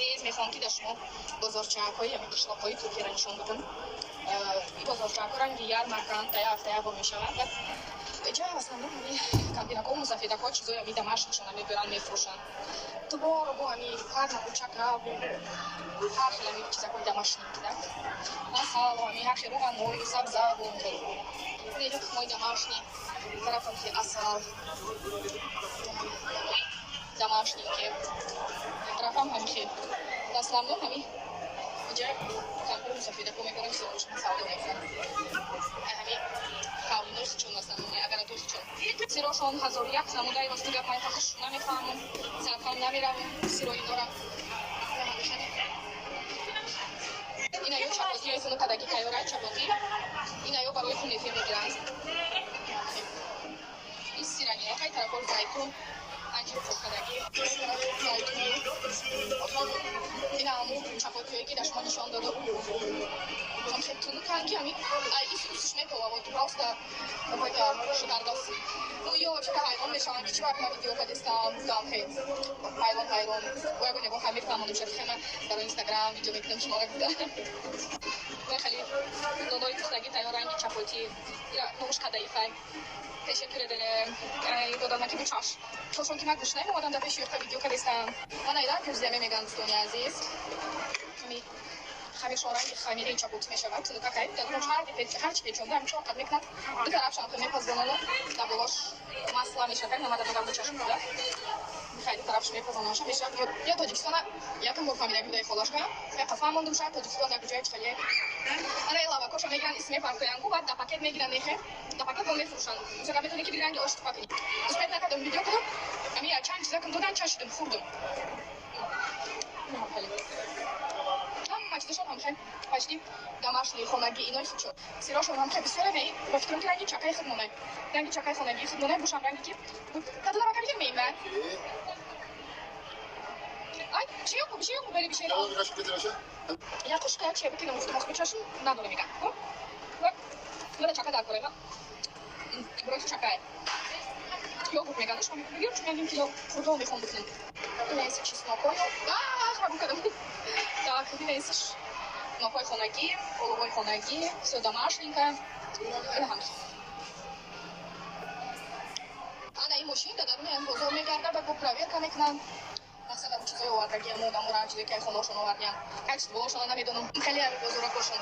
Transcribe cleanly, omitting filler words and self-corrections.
Азиз, мехоҳам, ки дар шумо бозорчаакҳои ами қишлоқҳои Туркияро нишон бидам. Ин бозорчаакҳо ранги ярмаркаанд, да як ҳафта як бор мешаванд. Ҷа в основном ами кампирако, мусафедако, чизои ами домашнишона мебиранд, мефурӯшанд. Творогу, ами ҳар намуд чака, ҳар хел ами чизакҳои домашний да. Масалу, ами ҳар хел рӯғаною, сабзаву, инҷо тухмои домашний, тарафам ки асал домашний, ки тарафам ҳами хел. В основном ҳами иҷа кампир, мусафедако мебаранд, сирошона савдо мекунанд. Ҳами ҳавлинои хичон, в основном агаратои хичон. Сирошон ҳазору як намудаи. Рости гап, ман хушш намефаҳмам, сарфам намеравам сирои инора. Ина ё чапотиҳои хунукадаги тайёра, чапотӣ. Ина ё барои хунефе мегиранд. Ин сиранина хай тарафҳо зайтун, анҷир пухтадаги, зайтун. Ина ҳамун чапотиҳое, ки дар шумо нишон додам. Хеле тунуканд, ки ҳамин ис усш метова, вот просто какой-то шикардос. Ну ё вообще ҳайрон мешаванд, ки чӣ вақт ман видео кадистам. Гуфтам, хе ҳайрон, ҳайрон. Ягон ягон хай мефаҳмонам, шояд хема барои Инстаграм видео мекунам шуморо, гуфта. Хеле нонои пухтагӣ тайёр, ранги чапотӣ, номуш кадаифай. Teşekkür ederim. Додам, ки бучаш. Чошон ки ман гӯш намеомадам, дар пеши ёқта видео кадистам. Ман айда gözleme меган, дӯстони азиз. Ами хамиршон ранги хамири чапотӣ мешавад, тунукакай. Дар ҳарчи печонда ҳам чор қад мекунад. Ду тарафшам ки мепазонану дар болош масла мешавад. Намада додам бучаш буда. Хай, ду тарафш мепазонаша мешавад. Ё Тоҷикистона якум бор фаҳмида будаи холашка. Яқа фаҳмондум, шояд Тоҷикистон дар куҷое чихеле. Ана лавакоша мегиранд, ис мепаркоянгу, баъд дар пакет мегиранд, мехе дар пакет бо мефурӯшанд. Мисол, метавонӣ ки биранги ош туфа кунӣ. Успеть накардам видео кунам. Ами чанд чиза кун додан, чашидам, хӯрдум. Ҳама чизашон ҳам хел почти домашний, хонагӣ, инои худшон. Сирошон ҳам хел бисёре меи, ба фикрам, ки ранги чакаи худмонай. Ранги чакаи хонагии худмонай, бушам ранги ки. Tadına bakabilir miyim ben? Ay, bir şey yok mu? Bir şey yok mu? Böyle bir şey. Tamam, bir kaşık getir aşağı. Я қошқа як чай бикунам, гуфтам, охи чашм надоре мегам. Мана чака дар корема. Буроки чакай. Йогурт меган, шумо мегирам, чун ним кило хурдо мехом бикунам. Инеси чеснокою. Ах, ман кардам. Так, инеси нокҳои хонагӣ, олувои хонагӣ, всё домашненькое. Ина ҳам. Ана ин мошин дар даруни ҳам бозор мегардад ва бо проверка мекунанд. Масалан, чизои овардагиам, одамора, чизе ки хонаошон овардиам, качествоошона намедонам. Хеле ҳами бозоракошон.